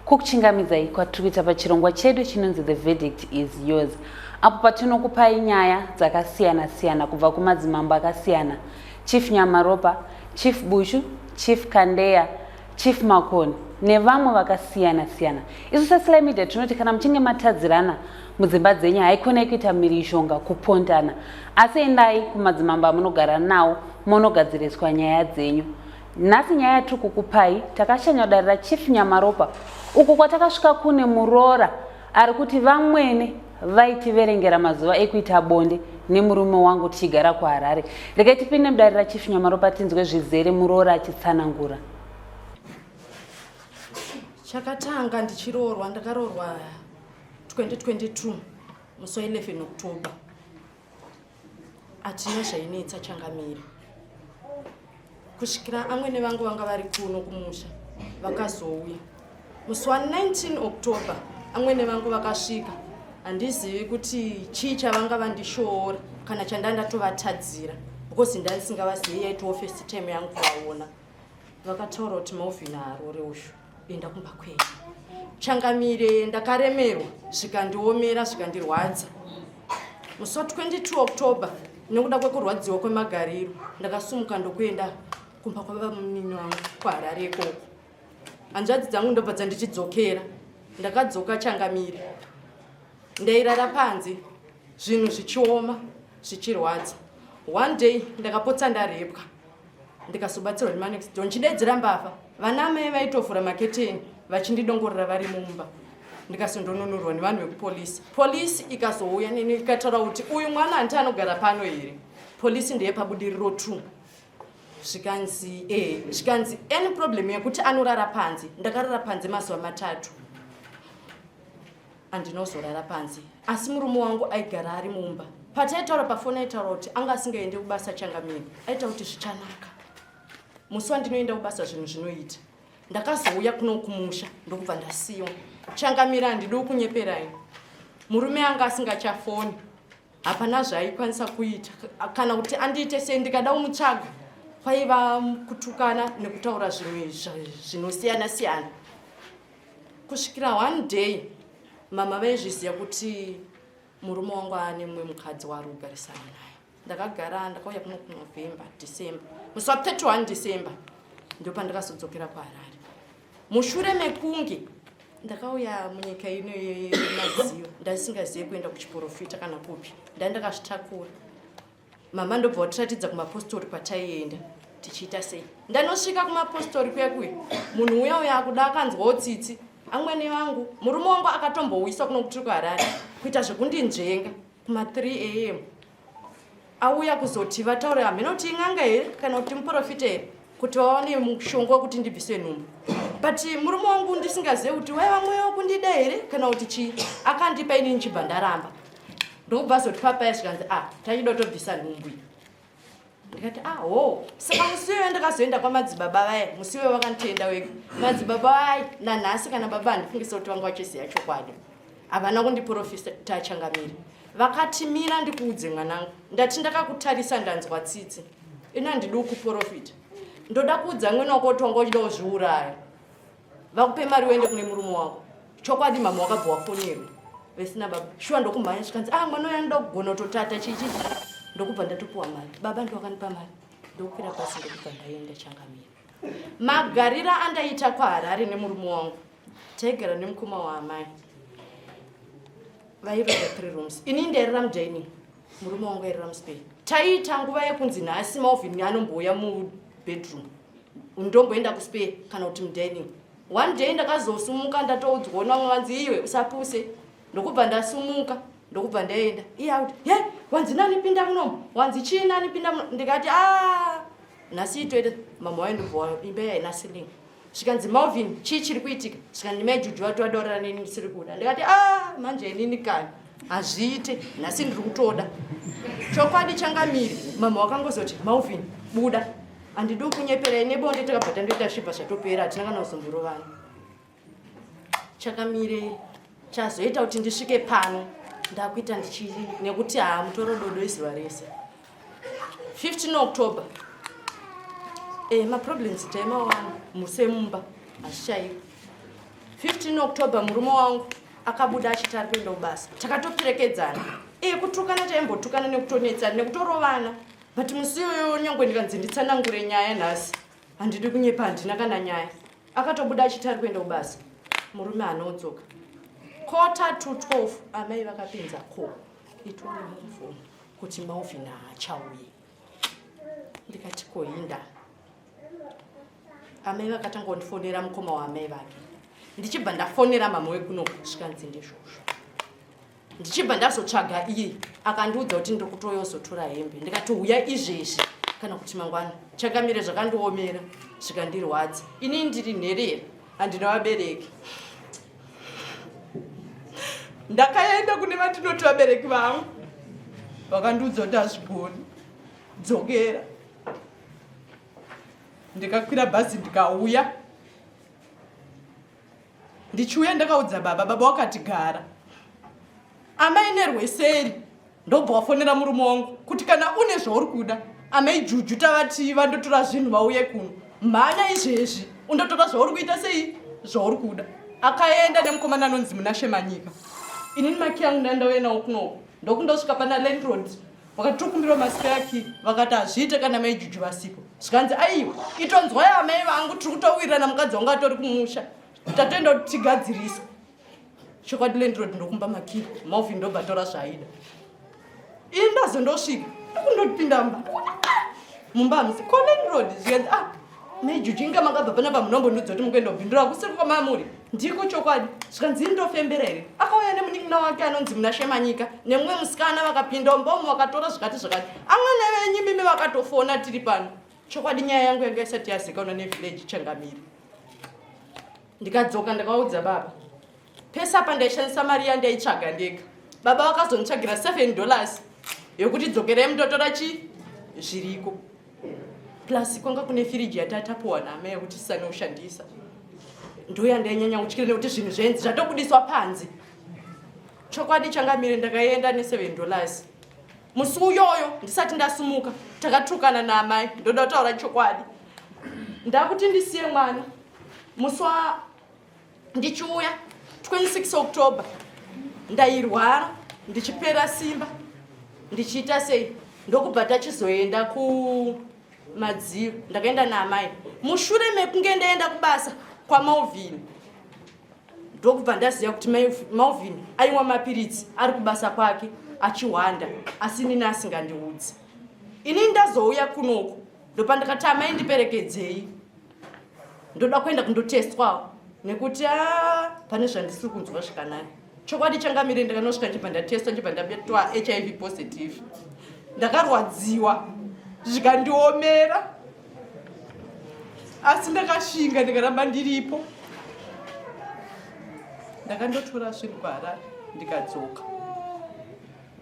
Kukuchingamidzai kwatiri kuita pachirongwa chedu chinonzi The Verdict is Yours, apo patinokupai nyaya dzakasiyana siyana kubva kumadzimambo akasiyana, Chief Nyamaropa, Chief Bushu, Chief Kandeya, Chief Makoni nevamwe vakasiyana siyana. Isu seSly Media tinoti kana muchinge matadzirana mudzimba dzenyu haikonei kuita mhirizhonga kupondana, asi endai kumadzimambo amunogara nawo monogadziriswa nyaya dzenyu. Nhasi nyaya yatiri kukupai takashanya kudare raChief Nyamaropa uko kwatakasvika kune muroora ari kuti vamwene vaitiverengera mazuva ekuita bonde nemurume wangu tichigara kuHarare. Regai tipinde mudare raChief Nyamaropa tinzwe zvizere muroora achitsanangura. Chakatanga ndichiroorwa, ndakaroorwa 2022 musi wa 11 October. Hatina zvainetsa changamire kusvikira amwene vangu vanga vari kuno kumusha vakazouya musi wa 19 October. Amwene vangu vakasvika, handizivi kuti chii chavanga vandishoora kana chanda ndatovatadzira because ndandisingavazivi, yaitiwo first time yangu kuvaona. Vakataura kuti Melvin haarore uyu, enda kumba kwenyu. Changamire, ndakaremerwa, zvikandiomera, zvikandirwadza. Musi wa 22 October, nekuda kwekurwadziwa kwemagariro, ndakasumuka ndokuenda kumba kwavamunini wangu kuHarare ikoko. Hanzvadzi dzangu ndobva dzandichidzokera. Ndakadzoka changamire, ndairara panze, zvinhu zvichioma, zvichirwadza. One day ndakapotsa ndarepwa, ndikazobatsirwa nemanext door ndichidaidzira mbavha. Vana amai vaitovhura maketeni vachindidongorera vari mumba, ndikazondonunurwa nevanhu vekupolisi. Polisi ikazouya neni ikataura kuti uyu mwana handiti anogara pano here? Polisi ndeyepaBudiriro 2. Zvikanzi e, zvikanzi any problem yekuti anorara panze. Ndakarara panze mazuva 3, andinozorara panze, asi murume wangu aigara ari mumba. Pataitaura pafoni aitaura kuti anga asingaendi kubasa changamire, aita kuti zvichanaka musi wandinoenda kubasa, zvinhu zvinoita. Ndakazouya kuno kumusha ndokubva ndasiyiwa changamire. Handidi kunyeperai, murume anga asingachafoni, hapana zvaaikwanisa kuita kana kuti andiite sei. Ndikada kumutsvaga kwaiva kutukana nekutaura zvimwe zvinosiyana siyana, kusvikira one day mama vaizviziva kuti murume wangu aane mumwe mukadzi waari kugarisana naye. Ndakagara, ndakauya kuno kuNovember, December, musi wa31 December ndopandakazodzokera kuHarare mushure mekunge ndakauya munyika ino yemaziyo. Ndasingazive kuenda kuchiprofita kana kupi, ndai ndakazvitakura. Mama ndobva watiratidza kumapostori kwataienda tichiita sei. Ndanosvika kumapostori kuya kuya, munhu uya uya akuda akanzwawo tsitsi amwene vangu. Murume wangu akatombouyiswa kuno kutiri kuHarare kuita zvekundinzvenga kuma3 am, auya kuzoti vataure, hameno kuti ing'anga here kana kuti muprofita here, kuti vawane mushonga wekuti ndibvise nhumbu. But murume wangu ndisingazive kuti waiva mweya wekundida here kana kuti chii, akandipa, inini chibva ndaramba. Ndokubva azoti papaya, zvikanzi a ah, tachida kutobvisa nhumbu iyi. Ndikati ah, ho. Saka musi iyoyo ndakazoenda kwamadzibaba vaya. Musi iyoyo vakanditenda wega madzibaba vaya. Nanhasi kana baba handifungisa kuti vanga vachiziva chokwadi, havana kundiprofita changamire. Vakati mira ndikuudze mwanangu, ndati ndakakutarisa ndanzwa tsitsi, ino handidi kuprofita, ndoda kuudza mwene wako kuti wanga uchida kuzviuraya, vakupe mari uende kune murume wako. Chokwadi mama wakabva wafonerwa vesina baba shuwa, ndokumhanya, zvikanzi ah, mwana uyu anoda kugona kutotata chichi. Ndokubva ndatopiwa mari, baba ndowakanipa mari, ndokukwira bhasi ndokubva ndaenda changamire. Magarira andaita kwaHarare nemurume wangu, taigara nemukoma waamai vairoja three rooms. Ini ndairara mudining, murume wangu airara muspare. Taiita nguva yekunzi nhasi Malvin anombouya mubedroom, ndomboenda kuspare kana kuti mudining. One day ndakazosumuka, ndatoudzwa namwe vanzi iwe usapuse, ndokubva ndasumuka ndokubva ndaenda. Iye akuti he, wanzi nani pinda munomu, wanzi chii nani pinda muno? Ndikati a, nhasi itoita mama waindobva imba yaina ceiling. Zvikanzi Malvin, chii chiri kuitika? Zvikanzi mai Juju vati wadaurira neni ndisiri kuda. Ndikati a, manje inini kani hazviite, nhasi ndiri kutoda chokwadi changamire. Mama wakangozoti Malvin buda, handidi kunyeperai, nebonde takabva tandoita, zvibva zvatopera, hatina kana kuzomborovana chakamire. Chazoita kuti ndisvike pano ndakuita ndichiri nekuti haa, mutoro dodo izuva rese. 15 October maproblems taimawana musemumba hazvichaiko. 15 October murume wangu akabuda achiti ari kuenda kubasa. Takatoperekedzana. Iye kutukana taimbotukana nekutonetsana nekutorovana. But musi iyoyo nyangwe ndikanzi nditsanangure nyaya nhasi. Handidi kunyepa handina kana nyaya. Akatobuda achiti ari kuenda kubasa. Murume anodzoka. Quarter to 12 amai vakapinza call. Itori mufoni kuti Malvin haachauye. Ndikati koinda. Amai vakatanga kundifonera mukoma waamai vake. Ndichibva ndafonera mama wekuno zvikanzi ndizvozvo. Ndichibva ndazotsvaga iye akandiudza kuti ndiri kutoyozotora hembe. Ndikati huya izvezvi kana kuti mangwana. Chakamire zvakandiomera zvikandirwadza. Ini ndiri nherera handina vabereki. Ndakaenda kune vandinoti vabereki vangu vakandiudza kuti hazvigoni dzokera. Ndikakwira bhazi ndikauya. Ndichiuya ndakaudza baba, baba wakati gara. Amai nerweseri ndobva wafonera murume wangu kuti kana une zvauri kuda amai Juju tavati vandotora zvinhu vauye kuno. Mhanya izvezvi undotora zvauri kuita sei zvauri kuda. Akaenda nemukomana anonzi Munashe Manyika. Inini maki yangu ndandauya nawo kunoko. Ndokundosvika pana landlord vakati tokumbirwa maspare key vakati hazviite kana mai Juju vasipo. Zvikanzi aiwa itonzwai amai vangu tiri kutowirirana mukadzi wangu atori kumusha tatoenda kuti tigadzirise. Chokwadi landlord ndokumba makey Malvin ndobva tora zvaaida. Ini ndazondosvika ndokundopinda mumba mumba hamusi ko landlord zvikanzi ah mai Juju inga makabva panapa munombondiudza kuti mukuenda kubhindura kusiri kwamamuri ndiko chokwadi zvikanzi ini ndofembera here akauya nemunin'ina wake anonzi Munashe Manyika nemumwe musikana vakapinda mumba umu vakatora zvikati zvakati amwene venyu mimi vakatofona tiri pano chokwadi nyaya yangu yanga isati yazikanwa nevillage changamire ndikadzoka ndakaudza baba pese apa ndaishandisa mari yandaitsvaga ndega baba vakazonditsvagira 7 dollars yokuti dzokerai mutotora chi zviriko plus kwanga kune firiji yatatapuwa naamai yekuti tisanoshandisa ndoyandainyanya kutyira nekuti zvinhu zvenzi zvatobudiswa panze chokwadi changamire ndakaenda ne7 dollars musi uyoyo ndisati ndasumuka takatukana naamai ndoda kutaura chokwadi ndakuti ndisiye mwana musi wa ndichiuya 26 October ndairwara ndichipera simba ndichiita sei ndokubva tachizoenda kumadziro ndakaenda naamai mushure mekunge ndaenda kubasa kwaMalvin ndokubva ndaziva kuti Malvin aimwa mapiritsi ari kubasa kwake achihwanda asi inini asingandiudzi inini ndazouya kunoku ndopandakati amai ndiperekedzei ndoda kuenda kundotestwawo nekuti a pane zvandisiri kunzwa zvakanaka chokwadi changamire ndakanosvika ndibva ndatestwa ndibva ndabatwa hiv positive ndakarwadziwa zvikandiomera asi ndakashinga ndikaramba ndiripo ndakandotora zvinhu kuharare ndikadzoka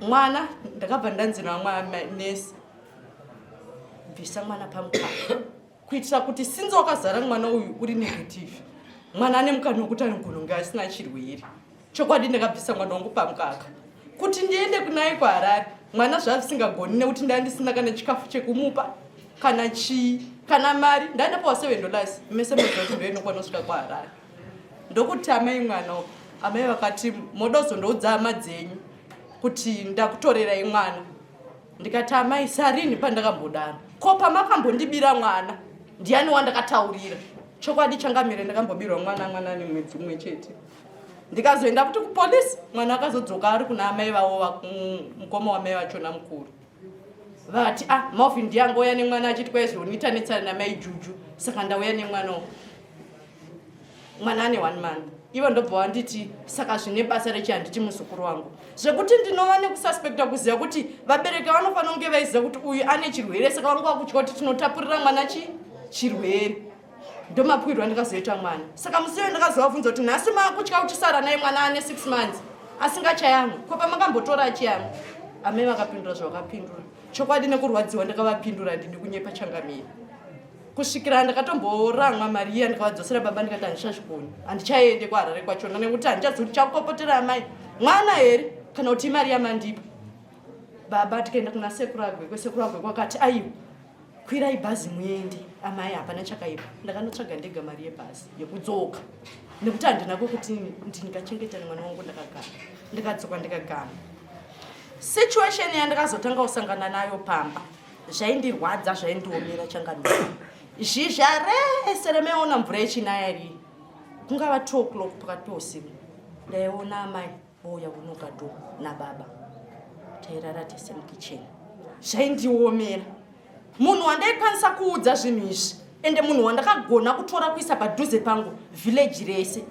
mwana ndakabva ndanzi navamwe nesi bvisa mwana pamukaka kuitira kuti since wakazara mwana uyu uri negative mwana ane mukana wekuti anogona kunge asina chirwere chokwadi ndakabvisa mwana wangu pamukaka kuti ndiende kunaye kuharare mwana zvavisingagoni nekuti ndaa ndisina kana chikafu chekumupa kana chii kana mari ndandapiwa 7 dollars mese moziva kuti ndoinokwanosvika kuharare ndokuti amai mwana amai vakati modozondoudza hama dzenyu kuti ndakutorerai mwana ndikati amai sarini pandakambodaro ko pamakambondibira mwana ndiani wandakataurira chokwadi changamire ndakambobirwa mwana mwana ane mwedzi umwe chete ndikazoenda futi kupolisi mwana akazodzoka ari kuna amai vavo mukoma wamai vachona mukuru vati ah Malvin ndiye angouya nemwana achiti kwaizonita netsana namai Juju saka ndauya nemwana mwana ane 1 month ivo ndobva wanditi saka zvine basa rechi handiti muzukuru wangu zvekuti ndinova nekususpecta kuziva kuti vabereki vanofanira kunge vaiziva kuti uyu ane chirwere saka vanga vakutya kuti tinotapurira mwana chi chirwere ndomapwirwa ndikazoita mwana saka musi uyo ndakazovabvunza kuti nhasi makutya kuchisara naye mwana ane 6 months asingachayamwe ko pamakambotora achiyamwe amai vakapindura zvavakapindura chokwadi nekurwadziwa ndakavapindura ndini kunyepa changamire kusvikira ndakatomboramwa mari iya ndikavadzosera baba ndikati handichazvikoni handichaende kuharare kwachona nekuti handichazivi kuti chakupopotera amai mwana here kana kuti imari yamandipa baba tikaenda kuna sekuru agwekwe sekuru agwekwe akati aiwa Kwirai bhazi muende amai, hapana chakaipa. Ndakanotsvaga ndega mari yebhazi yekudzoka nekuti handina kwekuti ndingachengeta nemwana wangu. Ndakagara, ndikadzoka, ndikagara. Situation yandakazotanga kusangana nayo pamba zvaindirwadza, zvaindiomera changamire. Zhizha rese remaiona mvura yechinaya rii, kungava 2 o'clock pakati peusiku, ndaiona amai vouya kunoka door nababa. Tairara tese mukicheni. Zvaindiomera. Munhu wandaikwanisa kuudza zvinhu izvi, ende munhu wandakagona kutora kuisa padhuze pangu, village rese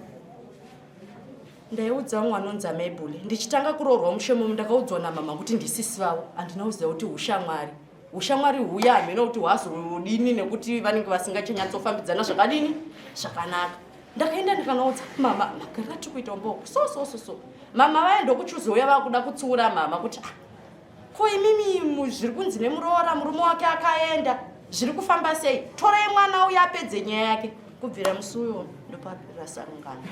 ndaiudza vamwe vanonzi amaibule. Ndichitanga kuroorwa mushemomu, ndakaudzwa namama kuti ndisisi vavo. Handina kuziva kuti ushamwari, ushamwari huya hameno kuti hwazodini, nekuti vanenge vasingachanyatsofambidzana zvakadini zvakanaka. Ndakaenda ndikanoudza mama, magarira tiri kuita umboko so so so so. Mama vaya ndokuchuzouya vakuda kutsiura mama kuti, ah, ko imimi zviri kunzi nemuroora murume wake akaenda zviri kufamba sei? Torai mwana uyo apedze nyaya yake. Kubvira musi uyo ndoparasarungano.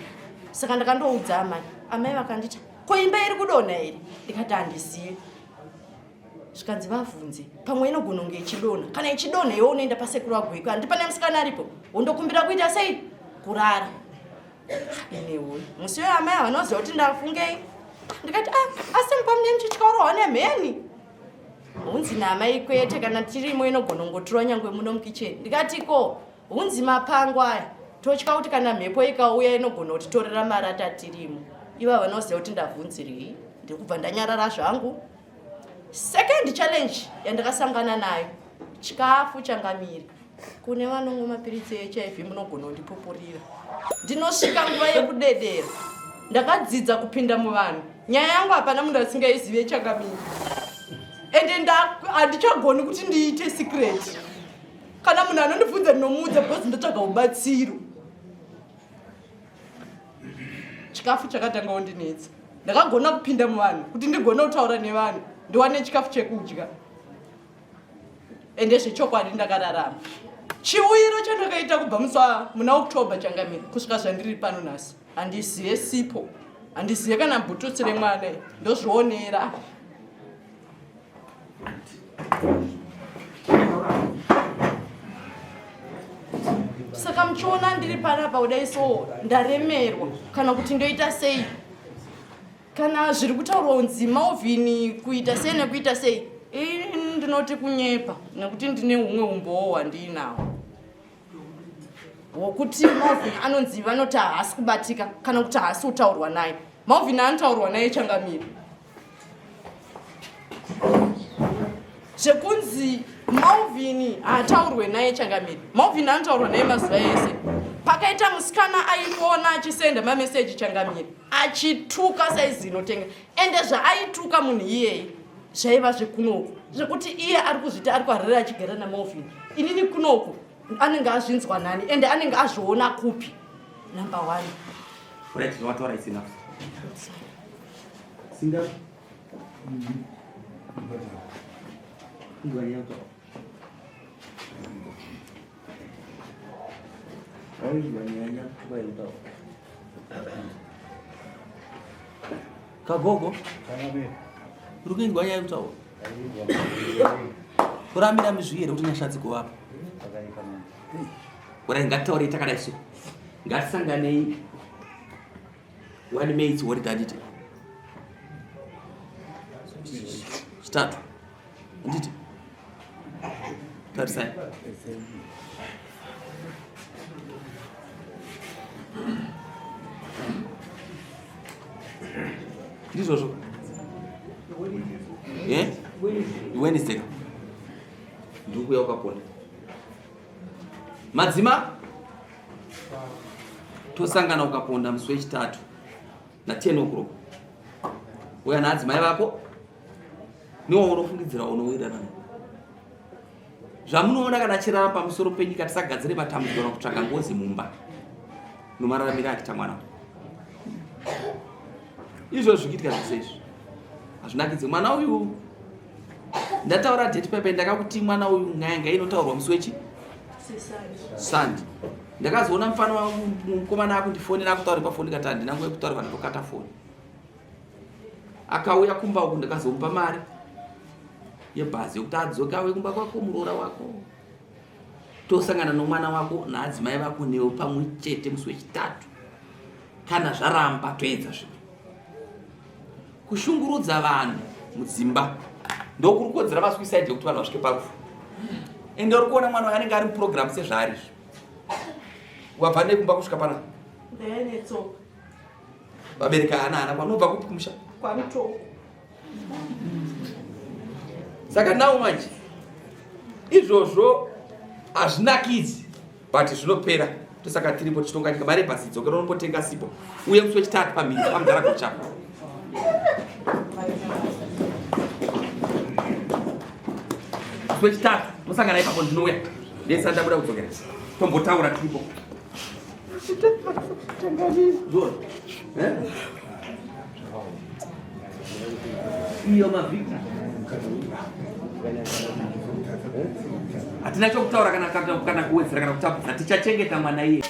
Saka ndakandoudza amai, amai vakanditi, ko imba iri kudonha here? Ndikati handizivi. Zvikanzi vavhunze, pamwe inogona kunge ichidonha. Kana ichidonha iwe unoenda pasekuru agweko, handi pane musikana aripo, wondokumbira kuita sei, kurara. Inewo musi uyo amai havanoziva kuti ndafungei. Ndikati, ah, asi mupamune muchityaurawo nemheni? Hunzi naamai, kwete, kana tirimo inogona kungotirwa nyangwe muno mukicheni. Ndikati, ko hunzi mapango aya, totya kuti kana mhepo ikauya inogona kutitorera marata tirimo. Iva vanoziva kuti ndavhunzirei, ndikubva ndanyarara zvangu. Second challenge yandakasangana nayo, chikafu changamire. Kune vanomwa mapiritsi eHIV munogona kundipupurira, ndinosvika nguva yekudedera. Ndakadzidza kupinda muvanhu. Nyaya yangu hapana munhu asingaizive changamire, ende handichagoni kuti ndiite secret. Kana munhu anondibvunza ndinomuudza because ndotsvaga ubatsiro. Chikafu chakatanga kundinetsa. Ndakagona kupinda muvanhu kuti ndigone kutaura nevanhu, ndiwane chikafu chekudya. Ende zvechokwadi ndakararama. Chiuyiro chandakaita kubva musi muna October changamire kusvika zvandiri pano nhasi, handizive sipo, handizive kana bhututsi remwana, ndozvionera. Saka muchiona ndiri panapa kudai so, ndaremerwa kana kuti ndoita sei? Kana zviri kutaurwa kunzi Malvin kuita sei nekuita sei, ini ndinoti kunyepa, nekuti ndine humwe umbowo hwandiinawo hwokuti Malvin anonzi vanoti haasi kubatika kana kuti haasi kutaurwa naye. Malvin anotaurwa naye changamire. Zvekunzi Malvin haataurwe naye changamire, Malvin anotaurwa naye mazuva ese. Pakaita musikana aifona achisenda mameseji changamire, achituka saizi inotenga. Ende zvaaituka munhu iyeye zvaiva zvekunoku, zvekuti iye ari kuzviti ari kuHarare achigara naMalvin, inini kunoku, anenge azvinzwa nani? Ende anenge azviona kupi? Number one. Right, zvawataura is enough. Singa. Ingwani yako. Kagogo. Uri kuinzwa nyaya yekutaura? Kurambira mizvi here kuti nyasha dzigovapa? Ora ngatitaurei takadai so. Ngatisanganei one May, it's what handiti? Chitatu. Handiti? Tarisai. Ndizvozvo. Eh? Wednesday. Ndikuya ukaponda. Madzima tosangana ukaponda musi wechitatu na 10 o'clock. Uya naadzimai vako niwo unofungidzira unowirirana naye. Zvamunoona kana chirara pamusoro penyika, tisagadzire matambudziko kana kutsvaga ngozi mumba nomararamiro akita mwana. Izvo zvikuitika zvese izvi hazvinakidzi. Mwana uyu ndataura date pepe, ndakakuti mwana uyu nganga inotaurwa musi wechi Sunday. Ndakazoona mufana wangu mukomana akundifonera akutaura pafoni, kati handina nguva yekutaura, vanhu tokata foni. Akauya kumba uku, ndakazomupa mari yebhazi yekuti adzoke auye kumba kwako muroora wako. Tosangana nomwana wako naadzimai vako newe pamwe chete musi wechitatu. Kana zvaramba toedza zvimwe. Kushungurudza vanhu mudzimba ndokuri kukodzera masuicide ekuti vanhu vasvike parufu. Ende uri kuona mwana uyu anenge ari muprogram sezvaari izvi. Wabva nekumba kusvika pana? Ndaya netsoka. Vabereki haana hana kwanobva kupi kumusha? Kwamutoko. Saka nawo manje izvozvo hazvinakidzi but zvinopera. Tosaka tiripo tichitonga nyika. Mari bhasi dzokera unombotenga sipo uye musi wechitatu pamhiri pamudhara gochapa. Musi wechitatu tosangana ipapo, ndinouya ndesati ndabuda kudzokera tombotaura tiripo. Eh? Iyo mavhiki hatina chokutaura kana kuwedzera kana kutapudza, tichachengeta mwana iye.